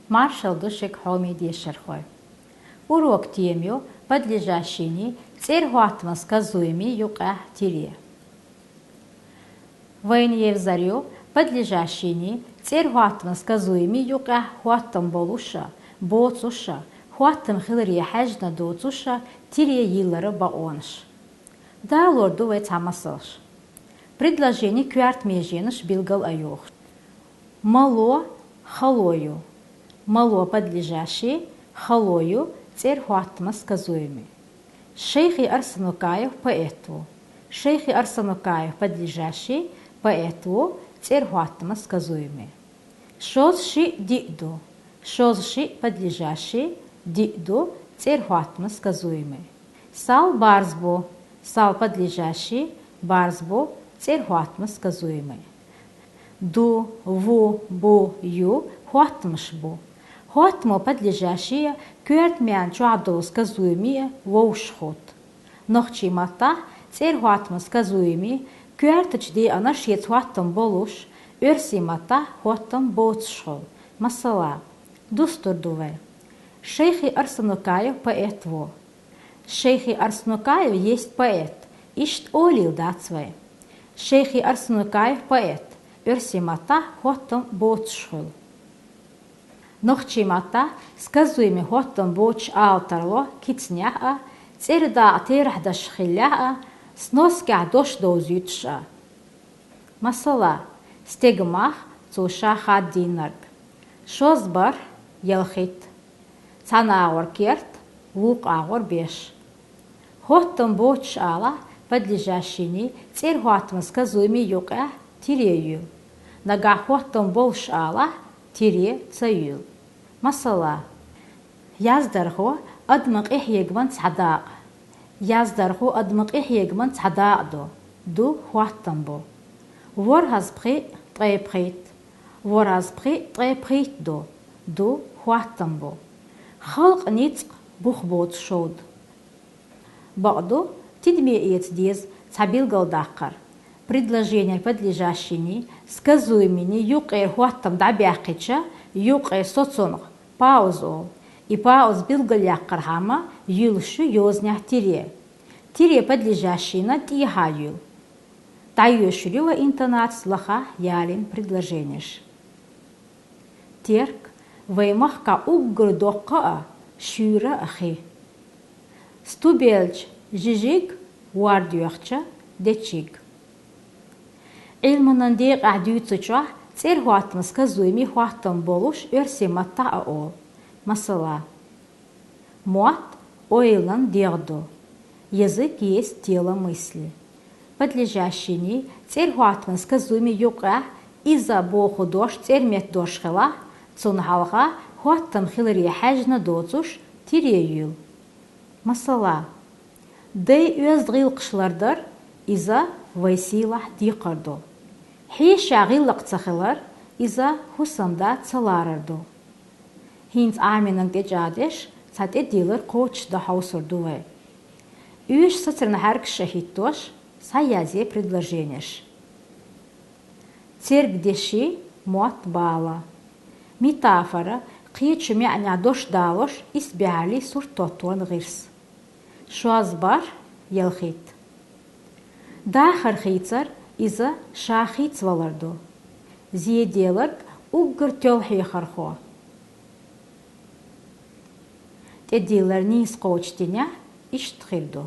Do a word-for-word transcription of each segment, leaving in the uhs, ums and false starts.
Маршалла ду шуга, хьоме дешархой. Урок тема ю: подлежащени, цӀерхӀоттаман сказуеми юкъехь тире. Вайна евзар ю подлежащени, цӀерхӀоттаман сказуеми юкъехь хӀоттам болуш а, боцуш а, хӀоттам хиларе хьаьжна доцуш а тире йиллара бакъонаш. Далор ду вай цхьа масалш. Предложенин коьрта меженаш билгал а йохуш. Мало хало ю. Мало подлежащи, хало ю цӀерхӀоттаман сказуеми. Шайхи Арсанукаев поэт ву. Шайхи Арсанукаев подлежащи, поэт ву цӀерхӀоттаман сказуеми. Шозза шиъ диъ ду. Шозза шиъ подлежащи, диъ ду цӀерхӀоттаман сказуеми. Сал барз бу. Сал подлежащи, барз бу цӀерхӀоттаман сказуеми. Ду, ву, бу, ю хӀоттамаш бу. ХӀоттамо подлежащи а, коьрта маьӀна чохь долу сказуеми а вовшахӀутту. Нохчийн маттахь цӀерхӀоттаман сказуеми коьртачу деана шеца хӀоттам болуш, оьрсийн маттахь хӀоттам боцуш хуьлу. Масала, дустур ду вай: Шайхи Арсанукаев поэт ву. Шайхи Арсанукаев есть поэт, иштта олийла дац вай. Шайхи Арсанукаев поэт, оьрсийн маттахь хӀоттам боцуш хуьлу. Нохчийн маттахь сказуеми хӀоттам боцуш ала тарло кицанехь а, цӀера дакъа терахь дашах хиллехь а, сноскехь дош довзуьйтуш а. Масала, стеган мах, цо ша хаддийнарг. Шозза бархӀ, ялхитта. Цхьана агӀор керт, вукху агӀор беш. ХӀоттам боцуш алахь, подлежащени цӀерхӀоттаман сказуеми юкъехь тире юьллу. Нагахь хӀоттам болуш алахь, тире ца юьллу. Масала, яздархо адаман къинхьегаман цхьа дакъа. Яздархо адаман къинхьегаман цхьа дакъа ду. Ду хӀоттам бу. ВорхӀазза пхиъ, ткъе пхийтта. ВорхӀазза пхиъ, ткъе пхийтта ду. Ду хӀоттам бу. Халкъан ницкъ бух боцу шовда. Бакъду, тидаме эца деза цхьа билгалдаккхар. Предложенера подлежащени, сказуемени юккъера хӀоттам дӀабаьккхича, юккъера соцунга пауза олу. И пауза билгалъяккхархьама, юьллуш ю йозанехь тире. Тире подлежащина тӀехьа юьллу. ДӀайоьшур ю вай интонаци лахахь ялийна предложенеш. Терк, вай махкахь уггар доккха а, шуьйра а хи. Стубелча жижиг, ворда йоьхча дечиг. Ӏилманан декъехь дуьйцучохь цӀерхӀоттаман сказуеми хӀоттам болуш оьрсийн маттахь а олу. Масала, мотт ойланан дегӀ ду. Язык есть тело мысли. Подлежащени цӀерхӀоттаман сказуеми юкъехь иза боху дош цӀерметдош хилахь, цунна хьалха хӀоттам хиларе хьаьжна доцуш тире юьллу. Масала, дай оьзда гӀиллакхаш лардар, иза вай сийлахь декхар ду. Хьеша гӀиллакх ца хилар, иза хӀусамда ца ларар ду. ХӀинца Ӏамийнарг тӀечӀагӀдеш, цхьа тӀедиллар кхочушдан хьовсур ду вай. Уьш сацаран хьаьркаша хӀиттош, схьаязъе предложенеш. Церг деши, мотт бала. Метафора, кхечу маьӀнехь дош далош, исбаьхьаллин сурт тоттон гӀирс. Шозза бархӀ, ялхитта. Дахар хийцар, иза ша хийцавалар ду. Зеделларг уггар тоьлла хьехархо. ТӀедиллар нийса кхочушдинехь, иштта хир ду.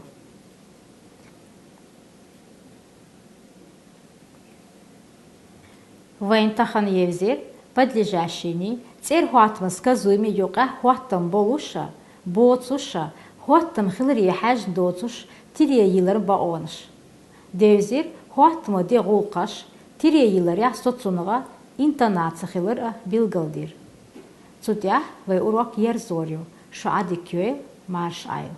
Вайна тахана евзира подлежащени, цӀерхӀоттаман сказуеми юкъехь хӀоттам болуш а, боцуш а, хӀоттам хиларе хьаьжна доцуш тире йиллар бакъонаш. Девзира хӀоттамо де гӀуллакхаш, тире йилларехь соцунга интонаци хилар а билгалдира. Цу тӀехь вай урок ерзор ю, шу Ӏадика йойла, марша Ӏойла.